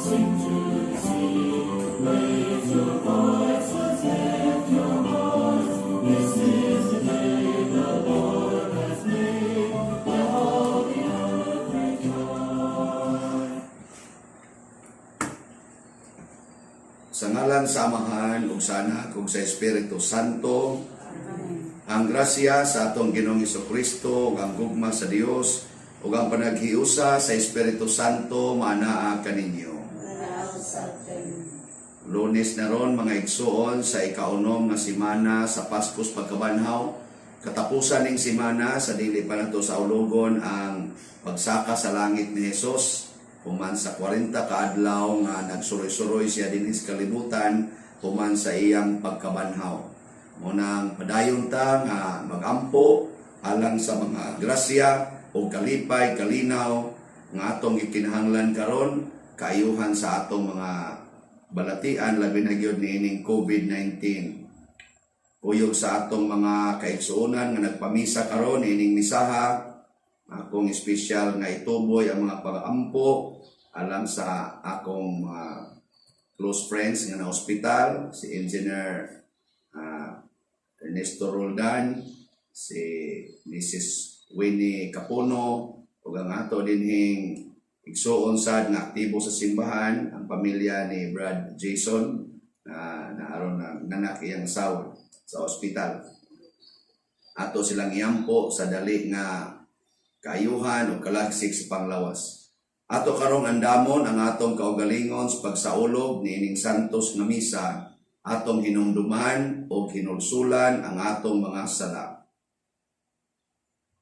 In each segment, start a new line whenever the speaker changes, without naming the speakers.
Sing to the sea. Raise your voices, lift your hearts. This is the day the Lord has made. Let all the earth rejoice.
Sa ngalan sa Amahan ug sa Anak ug sa Espiritu Santo, ang grasya sa atong Ginoong Kristo ug ang gugma sa Dios ug ang panaghiusa sa Espiritu Santo maanaa kaninyo. Lunes na ron, mga igsuon, sa ikaunom nga simana sa Paskos pagkabanhaw. Katapusan ning simana sa dili pa nato saulugon ang pagsaka sa langit ni Jesus human sa 40 kaadlaw nga nagsuroy-suroy siya dinhi sa kalibutan human sa iyang pagkabanhaw. Munang padayon ta nga magampo alang sa mga grasya o kalipay, kalinaw nga atong gikinahanglan karon kaayuhan sa atong mga balatian, labi na gyud niining COVID-19. Kuyog sa atong mga kaigsuonan nga nagpamisa karon ining misaha, akong espesyal nga ituboy ang mga pag-ampo alang sa akong mga close friends nga na ospital, si Engineer Ernesto Roldan, si Mrs. Winnie Capuno, ug ang ato dinhing igsuon sad nga aktibo sa simbahan, ang pamilya ni Brad Jason na naaron na nanak iyang asawa sa ospital. Ato silang iampo sa dali nga kaayuhan o kalagsik sa panglawas. Ato karong andamon ang atong kaugalingon sa pagsaulog niining santos nga misa, atong hinumduman o hinulsulan ang atong mga sala.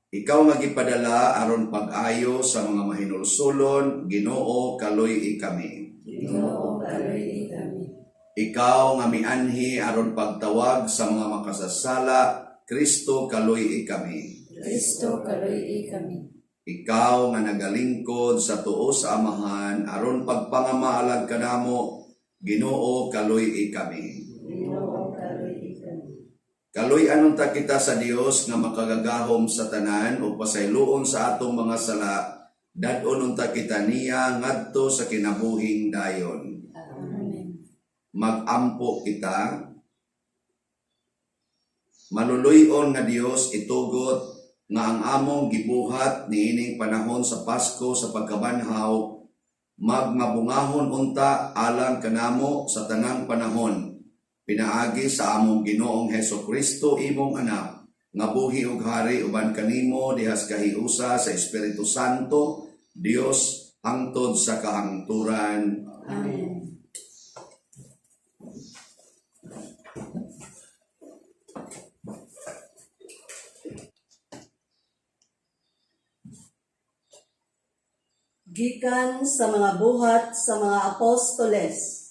Ikaw nga gipadala aron pag-ayo sa mga mahinulsulon, Ginoo, kaluy-i kami.
Ginoo, kaluy-i kami.
Ikaw nga mianhi aron pagtawag sa mga makasasala, Kristo, kaluy-i kami.
Kristo, kaluy-i kami.
Ikaw nga nagalingkod sa tuo sa Amahan aron pagpangamaalag kanamo, Ginoo, kaluy-i kami.
Ginoo, kaluy-i kami.
Kaluy-an unta kita sa Dios nga makagagahom sa tanan ug pasayloon sa atong mga sala, dad-on unta kita niya ngadto sa kinabuhing dayon.
Amen.
Magampo kita. Maluluy-on nga Dios, itugot nga ang among gibuhat niining panahon sa Pasko sa pagkabanhaw magmabungahon unta alang kanamo sa tanang panahon pinaagi sa among Ginoong Heso Kristo, imong anak, nga buhi ug hari uban kanimo dihas kahiusa sa Espiritu Santo, Dios, hangtod sa kahangturan.
Amen.
Gikan sa mga Buhat sa mga Apostoles.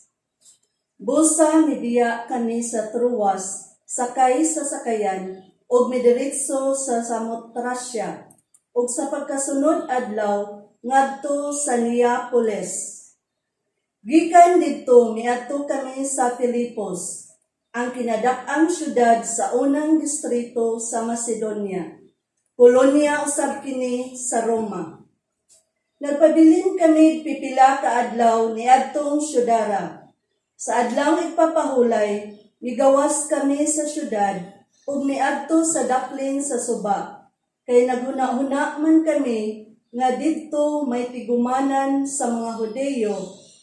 Busa mibiya kami sa Troas, sakay sa sakayan, ug midiretso sa Samotracia, ug sa pagkasunod adlaw ngadto sa Neapolis. Gikan didto miadto kami sa Filipos, ang kinadak-ang syudad sa unang distrito sa Macedonia. Kolonya usab kini sa Roma. Nagpabilin kami pipila ka adlaw niadtong syudara. Sa adlaw igpapahulay, migawas kami sa syudad ug miadto sa daplin sa suba. Kay naghuna-huna man kami nga didto may tigumanan sa mga Hudeyo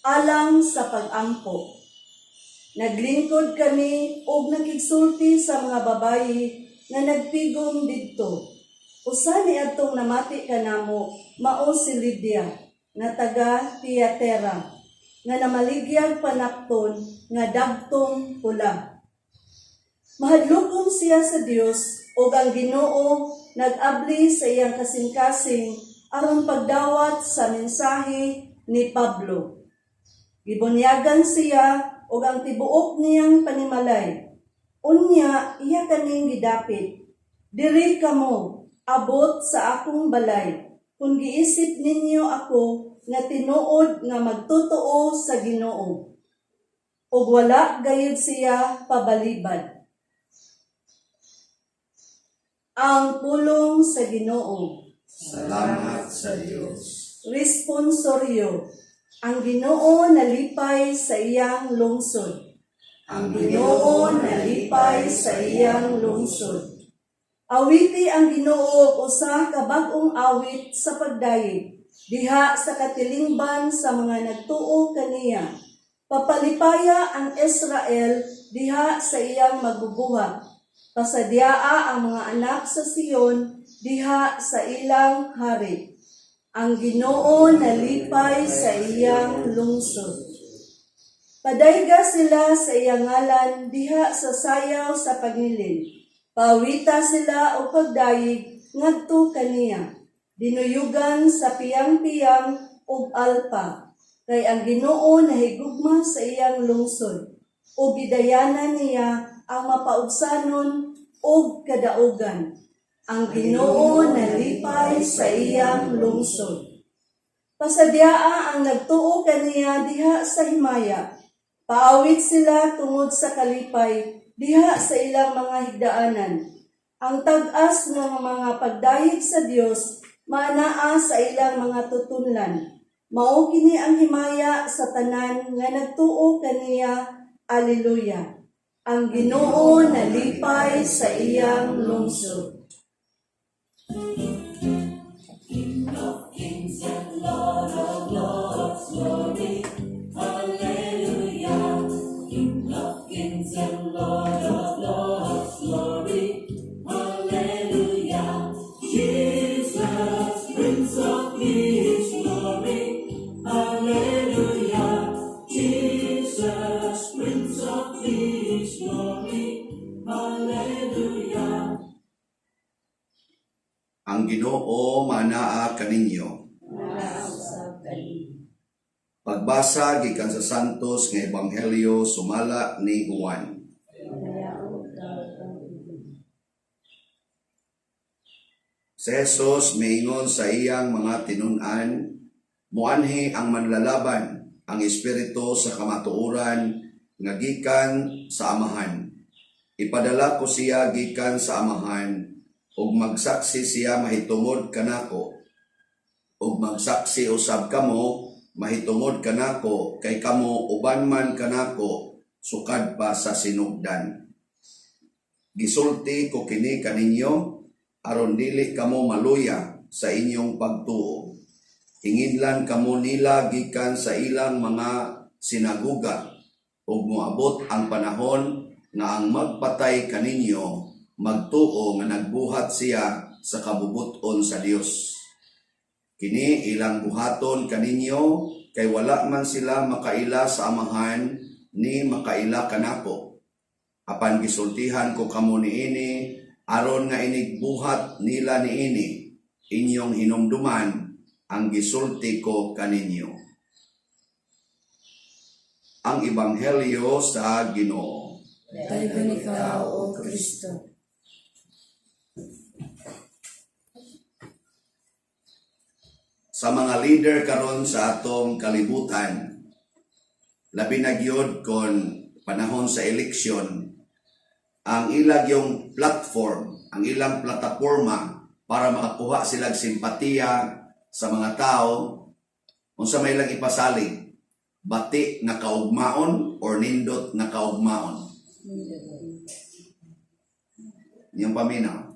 alang sa pagampo. Naglingkod kami ug nakigsulti sa mga babayi nga nagtigom didto. Usa ni adtong namati kanamo mao si Lydia nga taga Tiatera nga namaligyag panapton nga dagtong pula. Mahadlokon siya sa Dios ug ang Ginoo nag-abli sa iyang kasing-kasing aron pagdawat sa mensahe ni Pablo. Gibunyagan siya ug ang tibuok niyang panimalay. Unya iya kaming gidapit. "Diri kamo, abot sa akong balay, kung giisip ninyo ako nga tinuod nga magtotoo sa Ginoo." Ug wala gayud siya pabalibad. Ang pulong sa Ginoo.
Salamat sa Dios.
Responsoryo. Ang Ginoo nalipay sa iyang lungsod. Ang Ginoo nalipay sa iyang lungsod. Awiti ang Ginoo og usa ka bag-ong awit sa pagdayeg diha sa katilingban sa mga nagtuo kaniya. Papalipaya ang Israel diha sa iyang magbubuhat. Pasadyaa ang mga anak sa Sion diha sa ilang hari. Ang Ginoo nalipay sa iyang lungsod. Padayga sila sa iyang ngalan diha sa sayaw sa pagngilin. Pawita sila og pagdayeg ngadto kaniya. Dinuyugan sa piyang-piyang ug alpa. Kay ang Ginoo nahigugma sa iyang lungsod ug gidayanan niya ang mapaubsanon ug kadaugan. Ang Ginoo nalipay sa iyang lungsod. Pasadyaa ang nagtuo kaniya diha sa himaya. Paawit sila tungod sa kalipay diha sa ilang mga higdaanan. Ang tag-as ng mga pagdayeg sa Dios maanaa sa ilang mga tutunlan. Mao kini ang himaya sa tanan nga nagtuo kaniya. Alleluia. Ang Ginoo nalipay sa iyang lungsod.
King of kings and Lord of lords, glory, hallelujah. King of kings and Lord of lords, glory, hallelujah. Jesus, Prince of Peace, glory, hallelujah. Jesus, Prince of Peace, glory, hallelujah.
Ang Ginoo manaa kaninyo.
Usab kaniyo.
Pagbasa gikan sa Santos nga Ebanghelyo sumala ni Juan.
Dayaon ikaw, Panginoon.
Si Jesus miingon sa iyang mga tinun-an, "Muanhi ang manlalaban, ang espiritu sa kamatuoran nga gikan sa Amahan. Ipadala ko siya gikan sa Amahan ug magsaksi siya mahitungod kanako. Ug magsaksi usab kamo mahitungod kanako kay kamo uban man kanako sukad pa sa sinugdan. Gisulti ko kini kaninyo aron dili kamo maluya sa inyong pagtuo. Hinginlan kamo nila gikan sa ilang mga sinaguga ug moabot ang panahon nga ang magpatay kaninyo magtuo nga nagbuhat siya sa kabubut-on sa Dios. Kini ilang buhaton kaninyo kay wala man sila makaila sa Amahan ni makaila kanako. Apan gisultihan ko kamo niini aron nga inigbuhat nila niini inyong hinumduman ang gisulti ko kaninyo." Ang Ebanghelyo sa Ginoo.
Dayon ikaw, O Kristo.
Sa mga leader karon sa atong kalibutan, labi na gyud kon panahon sa eleksyon, ang ilang yung platform, ang ilang plataporma para makakuha silang simpatiya sa mga tao, unsa may ilang ipasalig? Bati nga kaugmaon or nindot nga kaugmaon? Yung paminaw.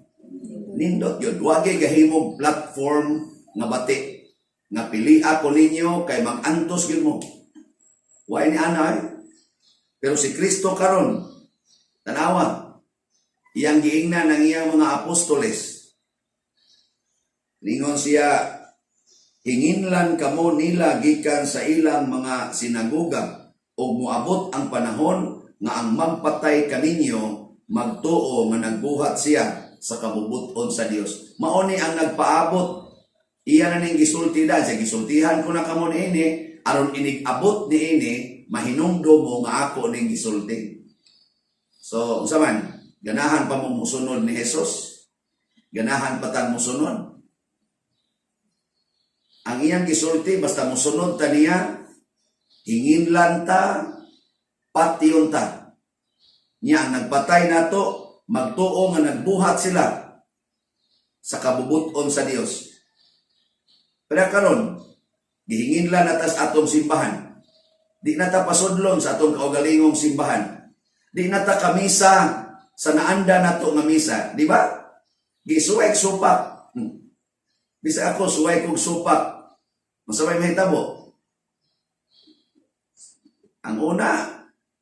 Nindot yun. Wagay gahimog platform nga bati. Nga pili ako ninyo kay mag-antos yun mo. Wa ni ana eh. Pero si Kristo karon, tanawa, iyang giingnan ng iyang mga apostoles. Ningon siya, "Hinginlan kamo nila gikan sa ilang mga sinaguga ug moabot ang panahon nga ang magpatay kaninyo magtuo nga nagbuhat siya sa kabubut-on sa Dios." Mao ni ang nagpaabot. Iya na ning gisulti da, siya, "Gisultihan ko na kamo niini aron inig-abot niini mahinumdom mo nga ako ning gisulti." So, unsa man, ganahan pa mo musunod ni Jesus? Ganahan pa tang musunod? Ang iyang gisulti, basta musunod ta niya, hinginlan ta, patyon ta. Niya ang nagpatay nato, magtuo nga nagbuhat sila sa kabubuton sa Dios. Pero karon, Gihinginlan na tas atong simbahan. Di na ta pasudlon sa atong kaugalingong simbahan. Di na ta kamisa sa naanda nato nga misa, di ba? Gisuway supak. Bisa ako suway kog supak. Unsa may mahitabo? Ang una,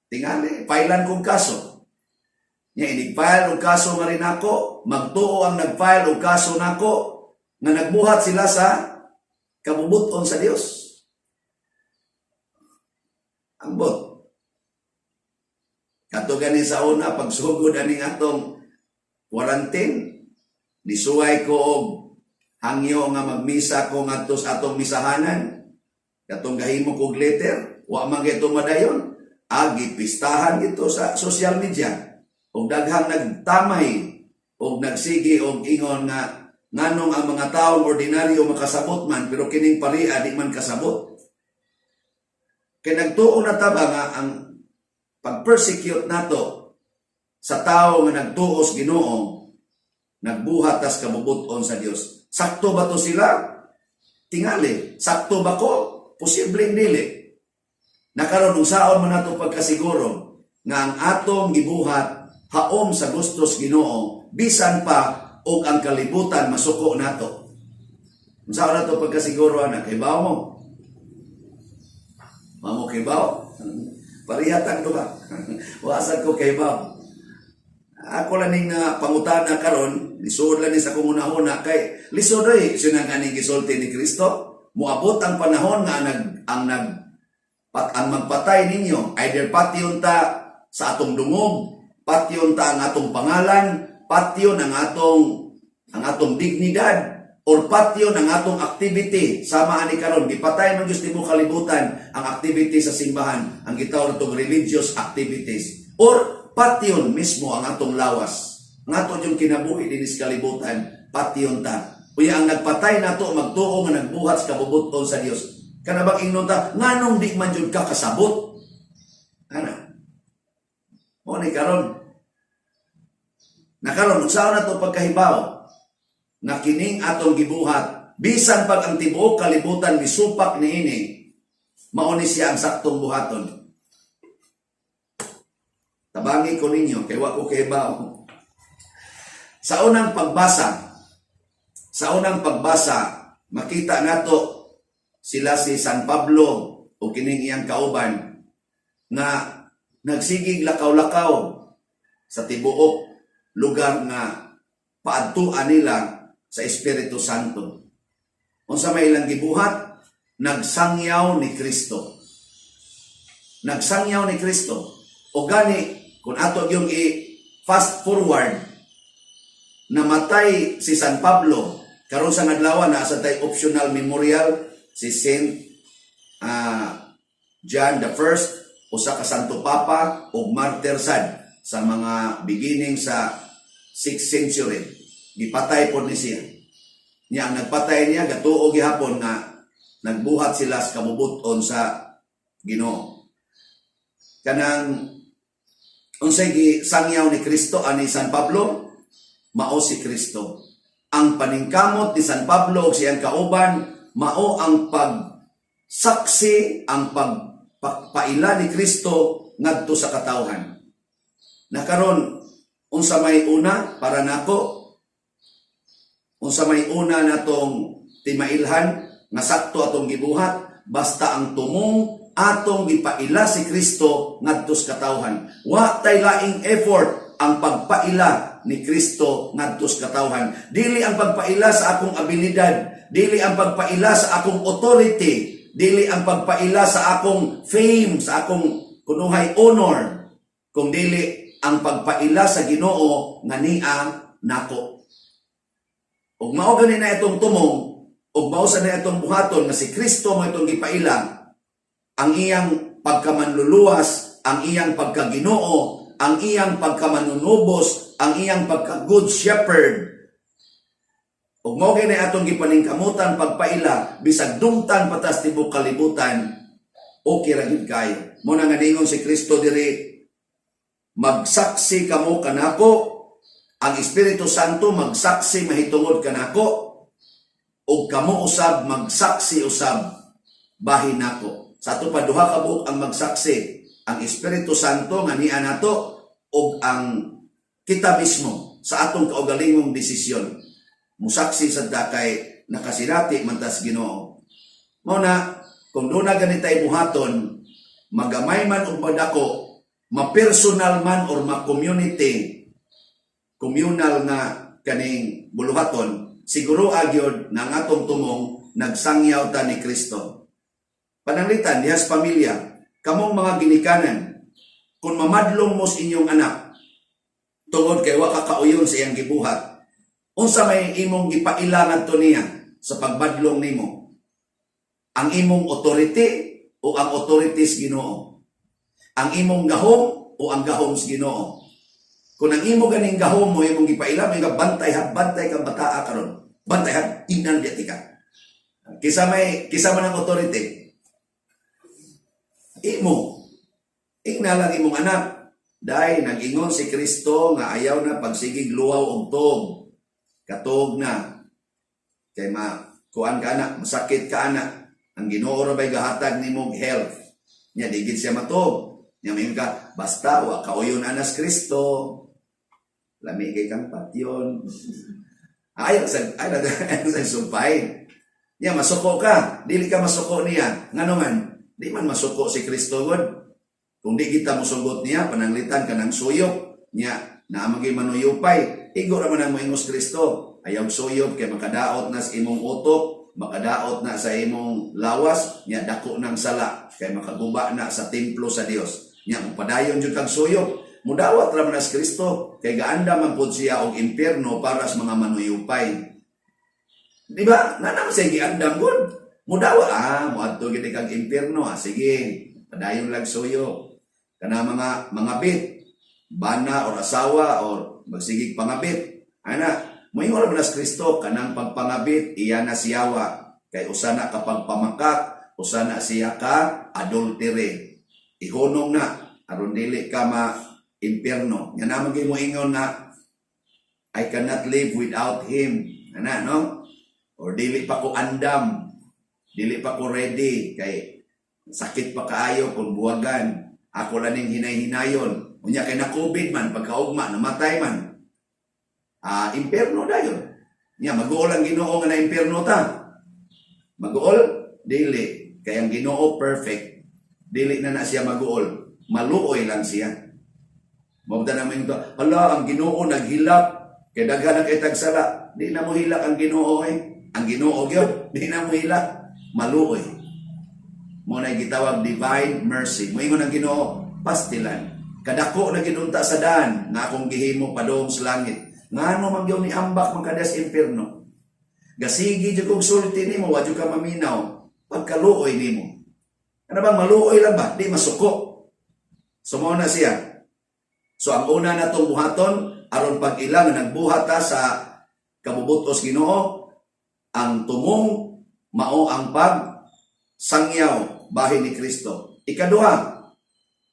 tingali, file-an kog kaso. Nya inig-file og kaso nga rin ako, magtuo ang nag-file og kaso nako nga nagbuhat sila sa kabubuton sa Dios. Ambot. Kato gani sa una, pagsugod aning atong quarantine, nisuway ko og hangyo nga magmisa ko ngadto sa atong misahanan. Katong gahimo kog letter, wa man gyud madayon. Agi pistahan gito sa social media. Og daghang nagtamay og nagsigi og ingon nga nganong ang mga taong ordinaryo makasabot man, pero kining paria di man kasabot. Kay nagtuo na ta ba nga ang pag-persecute nato sa tao nga nagtuos Ginoo, nagbuhat tas kabubuton sa Dios? Sakto ba to sila? Tingali. Sakto ba ko? Posibleng dili. Nakaron, unsaon man nato pagkasiguro nga ang atong gibuhat haom sa gustos Ginoo, bisan pa og ang kalibutan masuko nato? Unsaon nato pagkasiguro ana? Kay mo? Mamo kaybaw? Parihatag duha. Wa sad ko kaybaw. Ako lang ning pangutana karon, lisod lang ni sa akong hunahuna kay lisod oy siya nga ning gisulti ni Kristo. Moabot ang panahon nga nag ang nag pat ang magpatay ninyo, either patyon ta sa atong dungog, patyon ta ang atong pangalan, patyon ang atong dignidad, or patyon ang atong activity. Sama ani karon, gipatay man gyud mo kalibutan ang activity sa simbahan, ang gitawag natong religious activities, or patyon mismo ang atong lawas, ang ato yung kinabuhi dinhi sa kalibutan, patyon ta. Unya ang nagpatay nato magtuo nga nagbuhat sa kabubuton sa Dios. Kana bang ingnon ta, nganong di man jud ka kasabot? Ana. Mo ni karon. Nakaron, unsaon na to pagkahibaw nga kining atong gibuhat, bisan pag ang tibuok kalibutan misupak niini, mao ni siya ang saktong buhaton? Tabangi ko ninyo kay wa ko kahibaw. Sa unang pagbasa, makita nato sila si San Pablo o kining iyang kauban nga nagsigig lakaw-lakaw sa tibuok lugar nga paadtuan nila sa Espiritu Santo. Unsa may ilang gibuhat? Nagsangyaw ni Kristo. Nagsangyaw ni Kristo. O gani, kung ato yung i-fast forward, namatay si San Pablo, karon sa adlaw na sa tay optional memorial si Saint John the First, usa ka Santo Papa ug martyr sad sa mga beginning sa 6th century. Gipatay pod ni siya. Niya ang nagpatay niya gatuo gihapon nga nagbuhat sila sa kabubuton sa Ginoo. Kanang unsay gisangyaw ni Kristo ani San Pablo? Mao si Kristo. Ang paningkamot ni San Pablo ug siyang kauban mao ang pagsaksi, ang pagpaila ni Kristo ngadto sa katawhan. Nakaron, unsa may una para nako? Unsa may una natong timailhan nga sakto atong gibuhat? Basta ang tumong atong gipaila si Kristo ngadto sa katawhan. Wa tay laing effort ang pagpaila ni Kristo ngadto sa katawhan. Dili ang pagpaila sa akong abilidad, dili ang pagpaila sa akong authority, dili ang pagpaila sa akong fame, sa akong kunuhay honor, kung dili ang pagpaila sa Ginoo nga niya nako. Ug mao gani na itong tumong, ug mao sa na itong buhaton nga si Kristo mo itong gipaila, ang iyang pagkamanluluwas, ang iyang pagkaginoo, ang iyang pagkamanunubos, ang iyang pagka-good shepherd. Ug mao gani atong gipaningkamutan pagpaila, bisag dumtan pa tas tibuok kalibutan, okay ra gyud kayo. Mo na nga ningon si Kristo diri, "Magsaksi kamo kanako." Ang Espiritu Santo magsaksi mahitungod kanako, ug kamo usab magsaksi usab. bahin nako. Sa ato pa, duha ka buok ang magsaksi, ang Espiritu Santo nga niya nato ug ang kita mismo sa atong kaugalingong desisyon. Musaksi sa kay nakasinati man tas Ginoo. Mao na kung duna ganita buhaton, magamay man og madako, ma-personal man or ma-community, communal nga kaning buluhaton, siguro agyod na ang atong tumong nagsangyaw ta ni Kristo. Pananglitan, diha sa pamilya, kamong mga ginikanan, kung mamadlong mo sa inyong anak, tungod kay wa ka kauyon sa iyang gibuhat, unsa may imong gipaila ngadto niya sa pagbadlong nimo? Ang imong authority o ang authorities Ginoo? Ang imong gahom o ang gahom sa Ginoo? Kung ang imo ganing gahom mo imong gipaila, may bantay ha, bantay kang bataa karon. Bantay ha, inan di ka. Kisa man ang authority. Imo. Ingna lang imong anak. Dahil nag-ingon si Kristo nga ayaw na pagsigig luwaw og tuog. Katuog na. Kay ma kuan ka na, masakit ka ana. Ang Ginoo ra bay gahatag nimo og health. Nya di gid siya matuog. Nya moingon ka, basta wa kauyon anas Kristo. Lami kay kang patyon. Ayaw sa sumpay. Nya masuko ka, dili ka masuko niya. Ngano man, di man masuko si Kristo god. Kung di kita musugot niya, pananglitan ka ng suyop. Nya, naa man gyud manuyupay. Igo ra man ang moingos Kristo. Ayaw suyop kay makadaot na sa imong utok, makadaot na sa imong lawas, nya dako ng sala kay makaguba na sa templo sa Dios. Nya mopadayon jud kang suyop. Mudawat ra man si Kristo kay gaanda man pud siya og impierno para sa mga manuyupay. Di ba? Nana man siya giandam gud. Mudawa, moadto gid kang impierno, sige. Padayon lang suyo. Kana mga bit, bana or asawa or magsigig pangabit. Ana, moingon ra man si Kristo kanang pagpangabit iya na siyawa kay usa na kapag pamakak, usa na siya ka adultery. Ihunong na aron dili ka ma impierno. Nga naman gyud mo ingon na "I cannot live without him." Ana, no? Or dili pa ko andam. Dili pa ko ready kay sakit pa kaayo kung buwagan. Ako lang ning hinay-hinayon. Unya kay na COVID man, pagkaugma, namatay man. Impierno dayon. Nya maguol ang Ginoo nga na impierno ta. Maguol? Dili. Kay ang Ginoo perfect. Dili na na siya maguol. Maluoy lang siya. Mabda naman ito, "Hala, ang Ginoo naghilak. Kay daghan na kay tagsala." Di na mo hilak ang Ginoo eh. Ang Ginoo gyud, di na mo hilak. Maluoy. Mo na gitawag divine mercy. Moingon ang Ginoo, pastilan. Kadako na ginunta sa daan nga akong gihimo padung sa langit. Ngano man gyud ni ambak man kadas impierno? Gasigi jud kog sulti nimo, wa jud ka maminaw. Pagkaluoy nimo. Ano bang maluoy lang ba? Di masuko. So mao na siya. So ang una natong buhaton aron pag-ila nga nagbuhat ta sa kabubutos Ginoo, ang tumong mao ang pag sangyaw bahin ni Kristo. Ikaduha,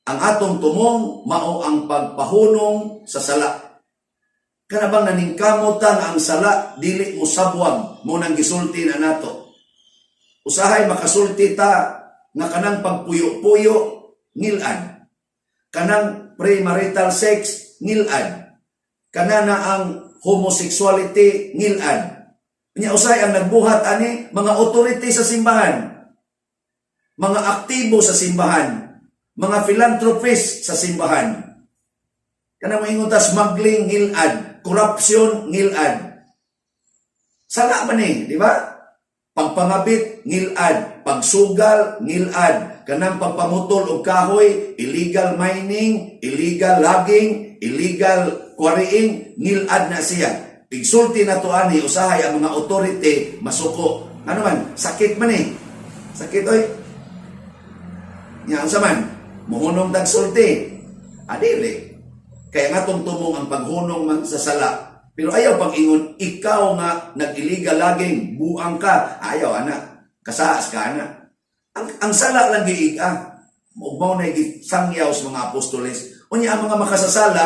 ang atong tumong mao ang pagpahunong sa sala. Kana bang naningkamot ta nga ang sala dili mo sabwag mo nang gisulti na nato. Usahay makasulti ta nga kanang pagpuyo-puyo ngilad. Kanang premarital sex ngilad. Kana na ang homosexuality ngilad. Nya usahay ang nagbuhat ani mga authority sa simbahan, mga aktibo sa simbahan, mga philanthropists sa simbahan. Kana mo ingon ta smuggling ngilad, corruption ngilad. Sala man eh, di ba? Pagpangabit ngilad, pagsugal ngilad, kanang pagpamutol og kahoy, illegal mining, illegal logging, illegal quarrying, ngilad na siya. Igsulti na to ani usahay ang mga authority masuko. Ano man, sakit man eh. Sakit oy. Nya unsa man? Muhunong tag sulti. Adili. Kaya nga tumong ang paghunong man sa sala. Pero ayaw pag-ingon, ikaw nga nag-illegal laging, buang ka. Ayaw, ana. Kasaas ka, ana. Ang sala lang giiga. Ug mao na gisangyaw sa mga apostoles. Unya ang mga makasasala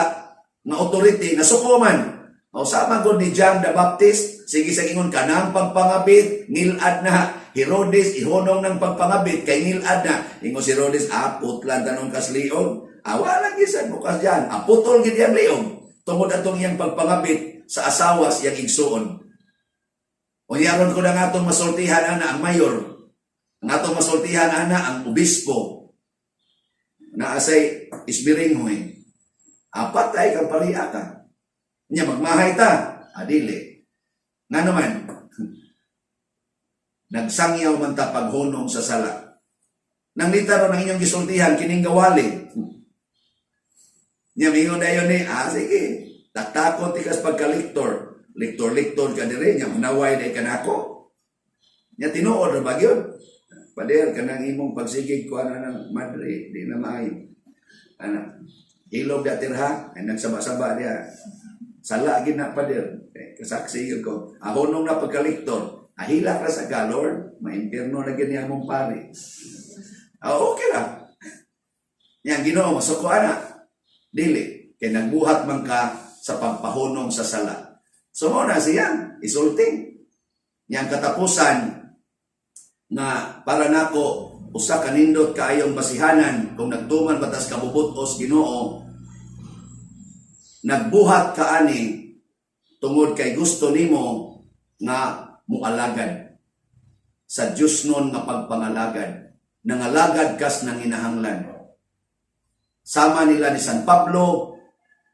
nga authority nasuko man. O sama gud ni John the Baptist, sige sa ingon kanang pagpangabit, ngilad na. Herodes, ihunong ng pagpangabit, kay ngilad na. Ingon si Herodes, ah, putlan tanong kas liog. Ah, wala gisan bukas diyan. Ah, putol gid yang liog. Tungod atong iyang pagpangabit sa asawa siyang igsuon. O yaron ko na nga atong masultihan ana ang mayor. Ang atong masultihan ana ang obispo. Naasay isbiringhoy. Apat ay kang pariya ka. Nya magmahay ta. Adili. Nga naman, nagsangyaw man ta paghunong sa sala. Nang nitaro ng inyong gisultihan, kining gawali. Nya mingon dayon ni, ah sige, taktakon tikas pagkaliktor. Liktor-liktor ka dire, nya manaway day kanako. Nya tinuod ra ba gyud? Pader kanang imong pagsigig ko ana ng madre, di na maayo. Ana, ilog da tirha, ay nagsaba-saba diha. Sala gid na, pader. Eh, kasaksi yun ko. Ahonong na pagkaliktor. Ahilak ra sa ka, Lord. Maimpierno na gid niya mong pari. Ah, okay ra. Yang Ginoo masuko ana. Dili kay nagbuhat man ka sa pagpahunong sa sala. So mo na siya isulti. Yang katapusan nga para nako usa ka nindot kaayong basihanan kung nagtuman batas kabubut-os Ginoo, nagbuhat ka ani tungod kay gusto nimo nga mualagad sa Diyos nun nga pagpangalagad, nangalagad kas nanginahanglan sama nila ni San Pablo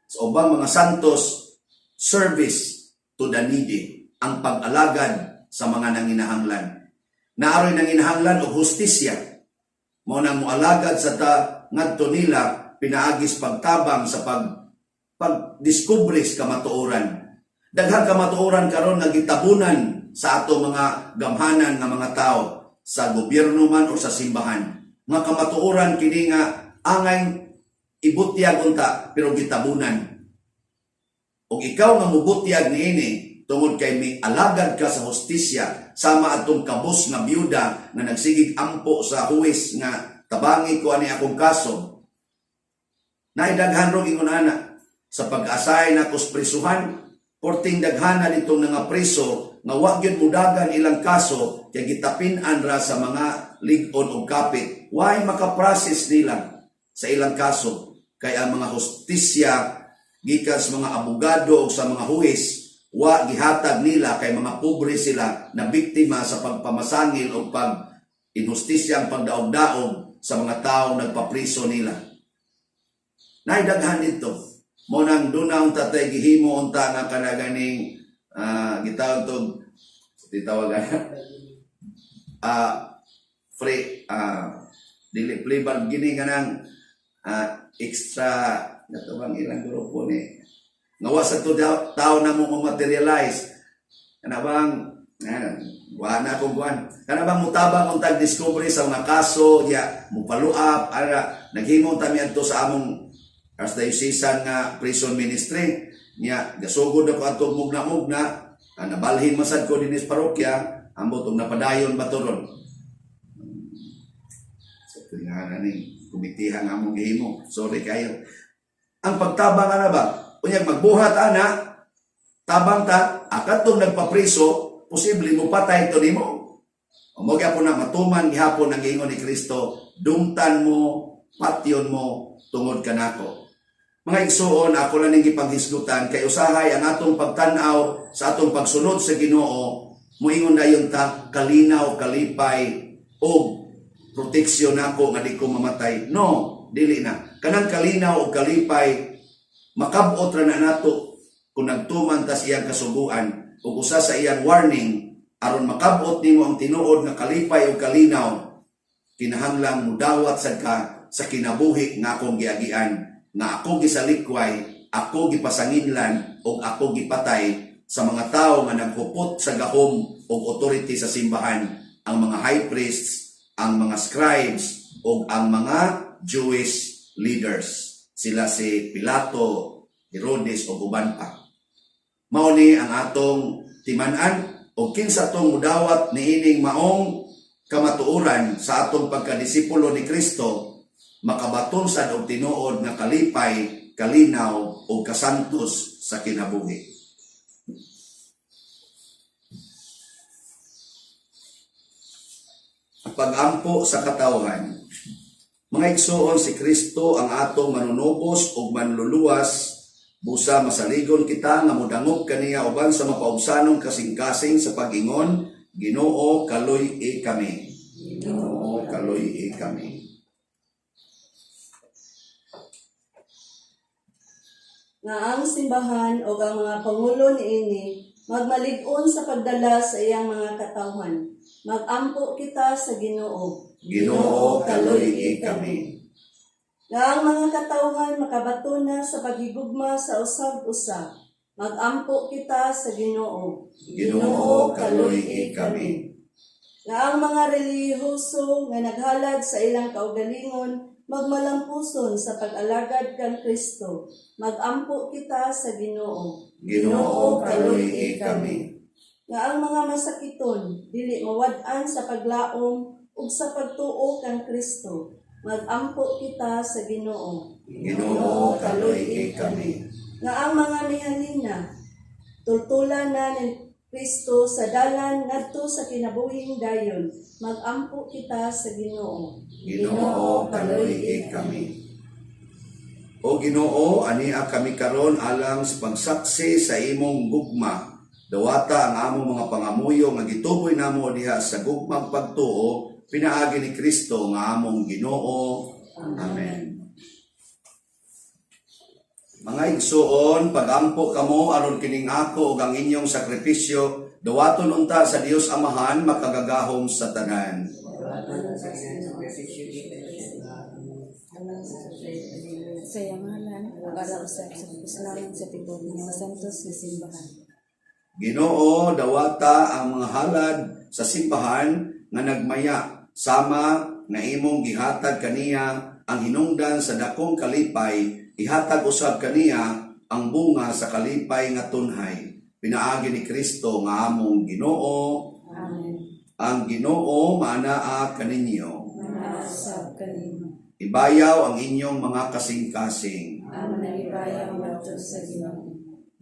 sa ubang mga santos, service to the needy ang pag-alagad sa mga nanginahanglan. Naaroy nanginahanglan og hustisya, mao nang moalagad sa ta ngadto nila pinaagis pagtabang sa pagdiskubre sa kamatuoran. Daghang kamatuoran karon nga gitabunan sa ato mga gamhanan nga mga tao sa gobyerno man o sa simbahan. Mga kamatuoran kini nga angay ibutyag unta pero gitabunan. Og ikaw nga mubutyag niini tungod kay mi alagad ka sa hustisya sama atong kabus nga byuda nga nagsigig ampo sa huwes nga tabangi ko ani akong kaso. Naidaghan rong ingon ana sa pag-asay na kus prisuhan, porting daghana ditong nga preso nga wa gyud mudagan ilang kaso kay gitapin-an ra sa mga lig-on og kapit, way makaprocess nila sa ilang kaso kay ang mga hustisya gikan sa mga abogado o sa mga huwes wa gihatag nila kay mga pobre sila na biktima sa pagpamasangil o pag inhustisya ang pagdaog-daog sa mga tao nagpapriso nila. Naidaghan dito. Mo nang duna unta tay gihimo unta nga kanaganing gitawag tog titawag free, dili plea bargaining, kanang extra nato bang ilang grupo ni nga wa sa to tao na mo materialize kana bang wa na akong kuan kana bang mutabang untag discovery sa mga kaso ya mo follow up ara. Naghimo ta mi adto sa among archdiocesan nga prison ministry nya gasugod ako adto mugna-mugna, nabalhin masad ko dinhi sa parokya, ambot og napadayon ba to ron sa nga ni komitehan nga among gihimo. Sorry kayo ang pagtabang ana ba. Unyag magbuhat ana, tabang ta akatong nagpapriso, posible mo patay to nimo. O mo gyapon na matuman gihapon ang giingon ni Kristo, dungtan mo, patyon mo tungod kanako. Mga igsuon, ako lang ning gipanghisgutan kay usahay ang atong pagtan-aw sa atong pagsunod sa Ginoo, moingon dayon ta kalinaw, kalipay og proteksyon nako nga di ko mamatay. No, dili na. Kanang kalinaw og kalipay makabot ra na nato kung nagtuman ta sa iyang kasuguan ug usa sa iyang warning aron makabot nimo ang tinuod nga kalipay ug kalinaw, kinahanglang mudawat sad ka sa kinabuhi nga akong giagian, nga ako gisalikway, ako gipasanginlan ug ako gipatay sa mga tawo nga naghupot sa gahom ug authority sa simbahan, ang mga high priests, ang mga scribes ug ang mga Jewish leaders. Sila si Pilato, Herodes ug uban pa. Mao ni ang atong timan-an ug kinsa tong mudawat niining maong kamatuoran sa atong pagkadisipulo ni Kristo, makabaton sad og tinuod nga kalipay, kalinaw ug kasantos sa kinabuhi. Pagampo sa katawhan. Mga igsoon, si Kristo ang atong manunubos ug manluluwas, busa masaligon kita nga modangop kaniya uban sa mapaubsanong kasing-kasing sa pag-ingon, Ginoo, kaluy-i kami. Ginoo, kaluy-i kami.
Nga ang simbahan o ang mga pangulo niini magmalig-on sa pagdala sa iyang mga katawhan. Magampo kita sa Ginoo.
Ginoo, kaluy-i kami.
Nga ang mga katawhan makabato na sa paghigugma sa usag-usa. Magampo kita sa Ginoo.
Ginoo, kaluy-i kami.
Nga ang mga relihiyoso nga naghalad sa ilang kaugalingon magmalampuson sa pag-alagad kang Kristo. Magampo kita sa Ginoo.
Ginoo, kaluy-i kami.
Nga ang mga masakiton dili mawad-an sa paglaom ug sa pagtuo kang Kristo. Magampo kita sa Ginoo.
Ginoo, kaluy-i kami.
Nga ang mga mihalina tultulan na ni Kristo sa dalan ngadto sa kinabuhing dayon. Magampo kita sa Ginoo.
Ginoo, kaluy-i kami. O Ginoo, ania kami karon alang sa pagsaksi sa imong gugma. Dawata ang among mga pangamuyo nga gituboy namo diha sa gugmang pagtuo pinaagi ni Kristo nga among Ginoo. Amen. Mga igsuon, pagampo kamo aron kining ako ug ang inyong sakripisyo dawaton unta sa Dios Amahan makagagahom sa tanan.
Sa iyang ngalan, ug alang usab sa kapuslaran sa tibuok nga mga santos nga simbahan.
Ginoo, dawata ang mga halad sa simbahan nga nagmaya sama nga imong gihatag kaniya ang hinungdan sa dakong kalipay, ihatag usab kaniya ang bunga sa kalipay nga tunhay. Pinaagi ni Kristo nga among Ginoo.
Amen.
Ang Ginoo maanaa kaninyo.
Maanaa usab kanimo.
Ibayaw ang inyong mga kasing-kasing.
Among ibayaw ngadto sa Ginoo.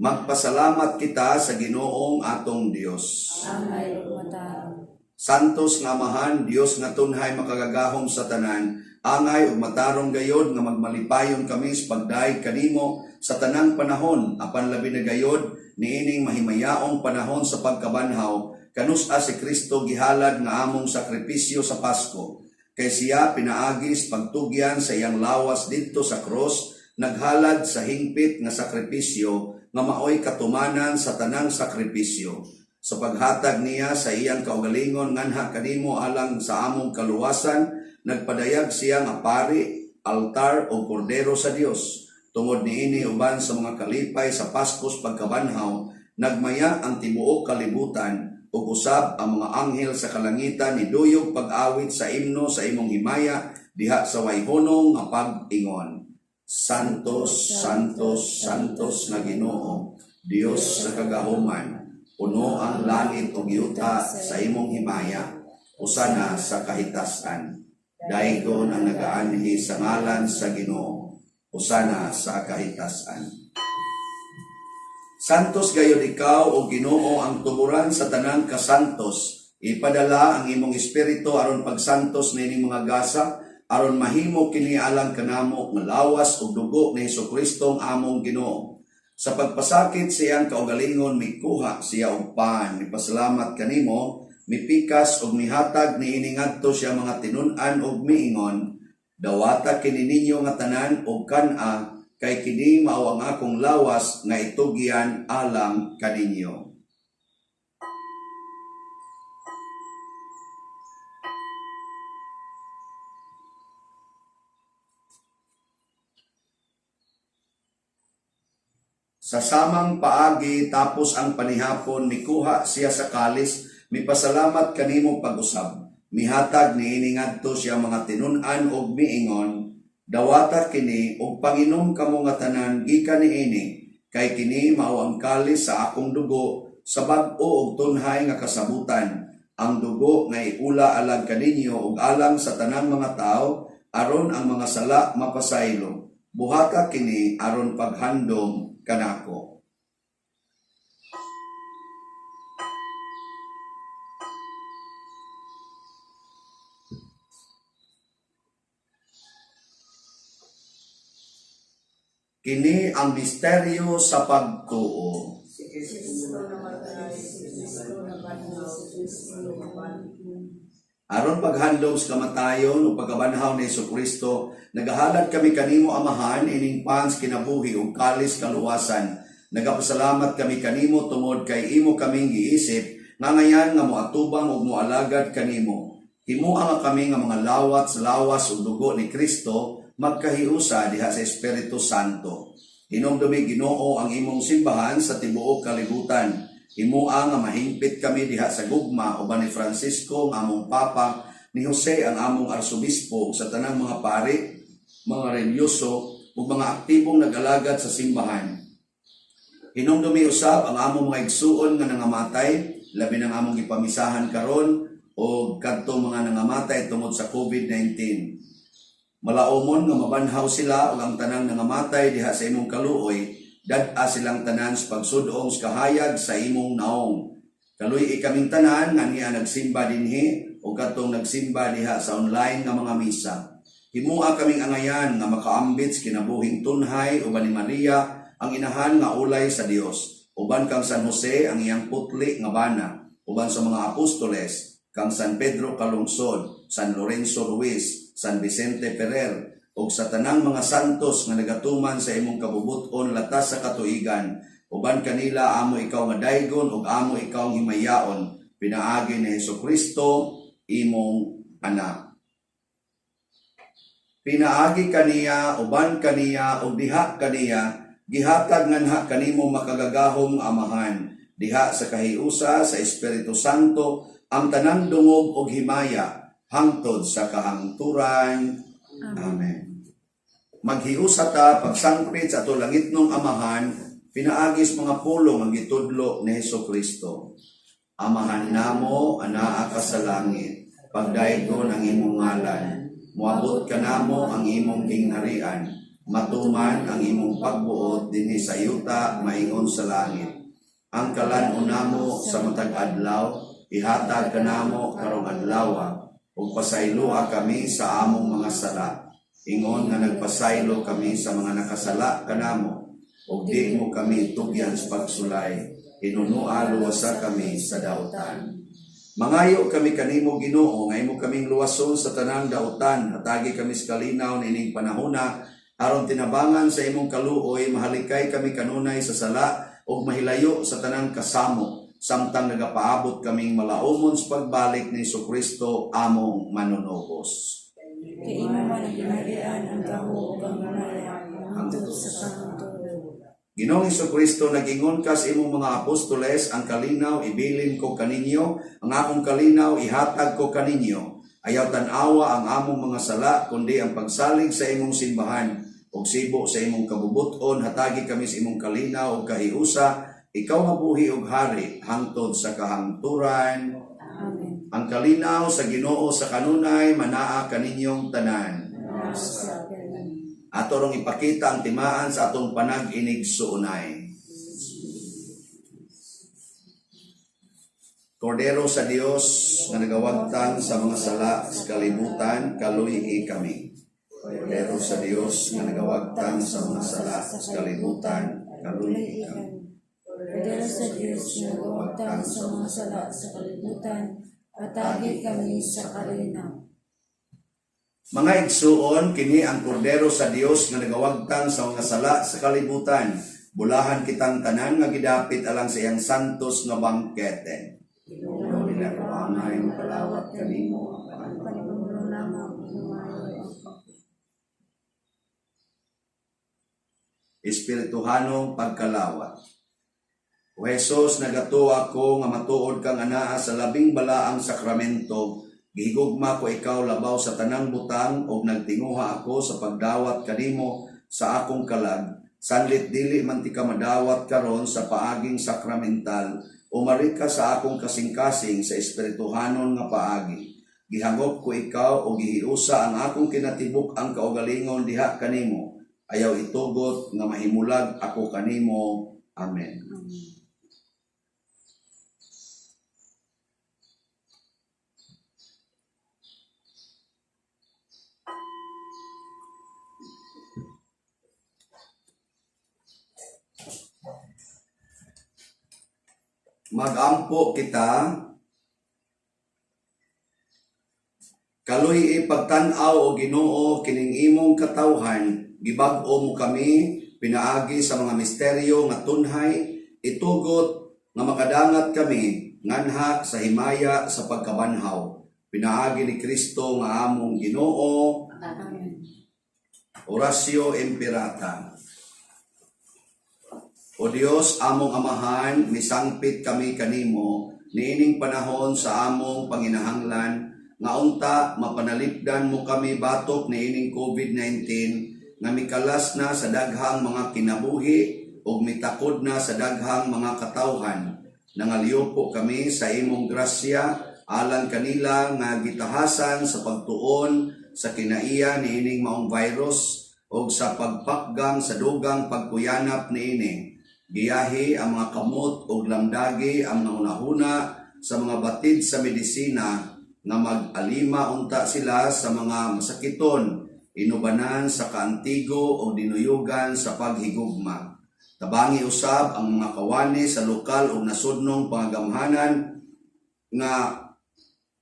Magpasalamat kita sa Ginoong atong Dios.
Angay ug mataram.
Santos nga Amahan, Dios nga tunhay makagagahom sa tanan, angay ug matarong gayod nga magmalipayon kami sa pagdayeg kanimo sa tanang panahon, apan labi na gayod niining mahimayaong panahon sa pagkabanhaw, kanus-a si Kristo gihalad nga among sakripisyo sa Pasko. Kay siya pinaagi sa pagtugyan sa iyang lawas didto sa cross, naghalad sa hingpit nga sakripisyo nga maoy katumanan sa tanang sakripisyo. Sa paghatag niya sa iyang kaugalingon nganha kanimo alang sa among kaluwasan, nagpadayag siya nga pari, altar o kordero sa Dios. Tungod niini uban sa mga kalipay sa Paskos pagkabanhaw, nagmaya ang tibuok kalibutan ug usab ang mga anghel sa kalangitan niduyog pag-awit sa imno sa imong himaya diha sa wayhunong nga pag-ingon. Santos, Santos, Santos nga Ginoo, Dios sa kagahuman, puno ang langit ug yuta sa imong himaya, usana sa kahitasan. Daygon ang nagaanhi sa ngalan sa Ginoo, usana sa kahitasan. Santos gayod ikaw o Ginoo ang tuburan sa tanang kasantos. Ipadala ang imong espiritu aron pagsantos niining mga gasa, aron mahimo kini alang kanamo nga lawas ug dugo ni Hesukristo ang among Ginoo. Sa pagpasakit siyang kaugalingon mikuha siya og pan, mipasalamat kanimo, mipikas ug mihatag niini ngadto siya mga tinun-an ug miingon, dawata kini ninyo nga tanan og kan-a, kay kini mao ang akong lawas nga itugyan alang kaninyo. Sa samang paagi tapos ang panihapon mikuha siya sa kalis, mipasalamat kanimo pag-usab. Mihatag niini ngadto siya mga tinun-an og miingon, dawata kini og panginom kamo nga tanan gikan niini, kay kini mao ang kalis sa akong dugo sa bag-o og tunhay nga kasabutan, ang dugo nga iula alang kaninyo ug alang sa tanang mga tawo aron ang mga sala mapasaylo. Buhata kini aron paghandom kanako. Kini ang misteryo sa pagtuo.
Si Kristo namatay, si Kristo nabanhaw, si Kristo nabanhaw.
Aron paghandom sa kamatayon ug pagkabanhaw ni Hesukristo, nagahalad kami kanimo, Amahan, ining pans kinabuhi ug kalis kaluwasan. Nagapasalamat kami kanimo tungod kay imo kaming giisip nga ngayan nga moatubang ug moalagad kanimo. Himoa nga kami nga mga lawat sa lawas ug dugo ni Kristo magkahiusa diha sa Espiritu Santo. Hinumdumi, Ginoo, ang imong simbahan sa tibuok kalibutan. Himoa nga mahingpit kami diha sa gugma uban ni Francisco ang among Papa, ni Jose ang among Arsobispo, ug sa tanang mga pari, mga relihiyoso ug mga aktibong nag-alagad sa simbahan. Hinumdumi usab ang among mga igsuon nga nangamatay, labi ng among gipamisahan karon o kadtong mga nangamatay tungod sa COVID-19. Malaumon nga mabanhaw sila ug ang tanang nangamatay diha sa imong kaluoy, dad-a silang tanan sa pagsud-ong sa kahayag sa imong naong. Kaluy-i kaming tanan nga niya nagsimba dinhi o kadtong nagsimba diha sa online nga mga misa. Himua kaming angayan nga makaambit sa kinabuhing tunhay uban ni Maria ang inahan nga ulay sa Dios, uban kang San Jose ang iyang putli nga bana, uban sa mga apostoles, kang San Pedro Calungsod, San Lorenzo Ruiz, San Vicente Ferrer, ug sa tanang mga santos nga nagatuman sa imong kabubut-on latas sa katuigan, uban kanila amo ikaw nga daygon ug amo ikaw himayaon pinaagi ni Hesukristo imong anak. Pinaagi kaniya, uban kaniya, ug diha kaniya, gihatag nganha kanimo makagagahom nga Amahan, diha sa kahiusa sa Espiritu Santo, ang tanang dungog ug himaya hangtod sa kahangturan. Amen. Maghiusa ta pagsangpit sa ato langitnong Amahan pinaagi sa mga pulong ang gitudlo ni Hesukristo. Amahan namo, anaa ka sa langit. Pagdaygon ang imong ngalan. Moabot kanamo ang imong gingharian. Matuman ang imong pagbuot dinhi sa yuta maingon sa langit. Ang kalan-on namo sa matag adlaw ihatag kanamo karong adlaw, ug pasayloa kami sa among mga sala ingon nga nagpasaylo kami sa mga nakasala kanamo, ug di mo kami tugyan sa pagsulay, hinunua luwasa kami sa dautan. Mangayo kami kanimo, Ginoo, nga imo kaming luwason sa tanang dautan. Hatagi kami sa kalinaw niining panahona aron tinabangan sa imong kaluoy mahalikay kami kanunay sa sala ug mahilayo sa tanang kasamo samtang nagapaabot kaming malaumon sa pagbalik ni Kristo among manunubos.
Kay imo man ang gingharian, ang gahom ug ang himaya hangtod sa kahangturan.
Ginoong Kristo, nag-ingon ka sa imong mga apostoles, "Ang kalinaw ibilin ko kaninyo, ang akong kalinaw ihatag ko kaninyo." Ayaw tan-awa ang among mga sala, kundi ang pagsalig sa imong simbahan. Ug sibo sa imong kabubuton, hatagi kami sa imong kalinaw ug kahiusa, ikaw mabuhi ug hari hangtod sa kahangturan.
Amen.
Ang kalinaw sa Ginoo sa kanunay manaa kaninyong tanan.
Sa
Ato rong ipakita ang timaan sa atong panag-inigsuonay. Kordero sa Dios nga nagawagtang sa mga sala sa kalibutan, kaluy-i kami. Kordero sa Dios nga nagawagtang sa mga sala sa kalibutan, kaluy-i kami.
Kordero sa Diyos nga nagawagtang sa mga sala sa kalibutan, hatagi kami sa kalinaw.
Mga igsuon, kini ang kordero sa Dios nga nagawagtang sa mga sala sa kalibutan. Bulahan kitang tanan nga gidapit alang sa iyang santos nga bangkete. Ginoo, dili ako angay makalawat kanimo.
Panimulo lamang humayo.
Espirituhanong pagkalawat. O Jesus, nagatuo ako nga matuod kang anaa sa labing balaang sakramento. Gihigugma ko ikaw labaw sa tanang butang ug nagtinguha ako sa pagdawat kanimo sa akong kalag. Sanlit dili man tika madawat karon sa paaging sakramental, umari ka sa akong kasing-kasing sa espirituhanon nga paagi. Gihangop ko ikaw o gihiusa ang akong kinatibuk ang kaugalingon diha kanimo. Ayaw itugot nga mahimulag ako kanimo. Amen.
Amen.
Magampo kita. Kaluy-i pagtan-aw, o Ginoo, kining imong katawhan, gibag-o mo kami pinaagi sa mga misteryo nga tunhay, itugot nga makadangat kami nganha sa himaya sa pagkabanhaw pinaagi ni Kristo nga among Ginoo.
Amen.
Oratio Imperata. O Dios, among Amahan, misangpit kami kanimo niining panahon sa among panginahanglan nga unta mapanalipdan mo kami batok niining COVID-19 nga mikalas na sa daghang mga kinabuhi ug mitakod na sa daghang mga katawhan. Nangalyupo kami sa imong grasya alang kanila nga gitahasan sa pagtuon sa kinaiya niining maong virus ug sa pagpakgang sa dugang pagkuyanap niini. Giyahi ang mga kamot ug lamdagi ang mga hunahuna sa mga batid sa medisina nga mag-alima unta sila sa mga masakiton, inubanan sa kaantigo o dinuyugan sa paghigugma. Tabangi usab ang mga kawani sa lokal ug nasudnong pangagamhanan nga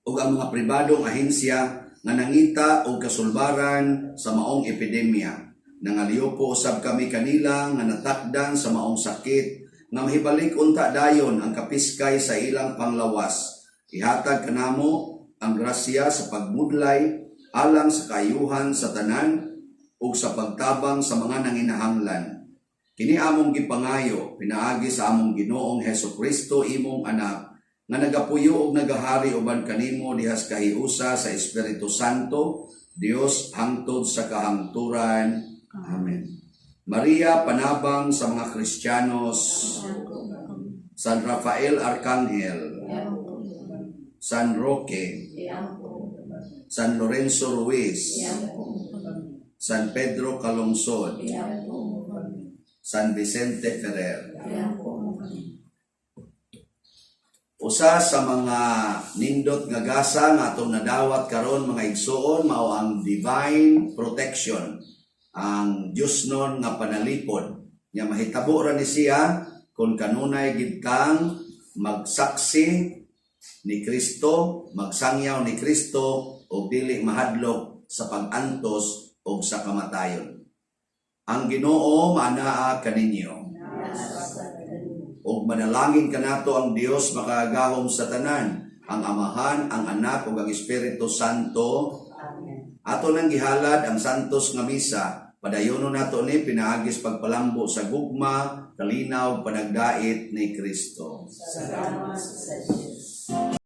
ug ang mga pribadong ahensya nga nangita og kasulbaran sa maong epidemya. Nangalyupo usab kami kanila nga natakdan sa maong sakit nga mahibalik unta dayon ang kapiskay sa ilang panglawas. Ihatag kanamo ang grasya sa pagmudlay alang sa kaayuhan sa tanan ug sa pagtabang sa mga nanginahanglan. Kini among gipangayo pinaagi sa among Ginoong Hesus Kristo, imong anak, nga nagapuyo ug nagahari uban kanimo dihas kahiusa sa Espiritu Santo, Dios, hangtod sa kahangturan. Amen. Maria, panabang sa mga Kristiyanos, San Rafael Arcangel, San Roque, San Lorenzo Ruiz, San Pedro Calungsod, San Vicente Ferrer. Usa sa mga nindot nga gasa nga atong nadawat karon, mga igsuon, mao ang divine protection, ang Diyosnon nga panalipod. Nya mahitabo ra ni siya kung kanunay gid kang magsaksi ni Kristo, magsangyaw ni Kristo ug dili mahadlok sa pag-antos ug sa kamatayon. Ang Ginoo maanaa kaninyo. Ug manalangin kanato ang Dios makagagahom sa tanan, ang Amahan, ang Anak ug ang Espiritu Santo.
Amen.
Ato nang gihalad ang santos nga misa. Padayonon nato ni pinaagis pagpalambo sa gugma, kalinaw, panagdait ni Kristo.
Salamat sa Diyos.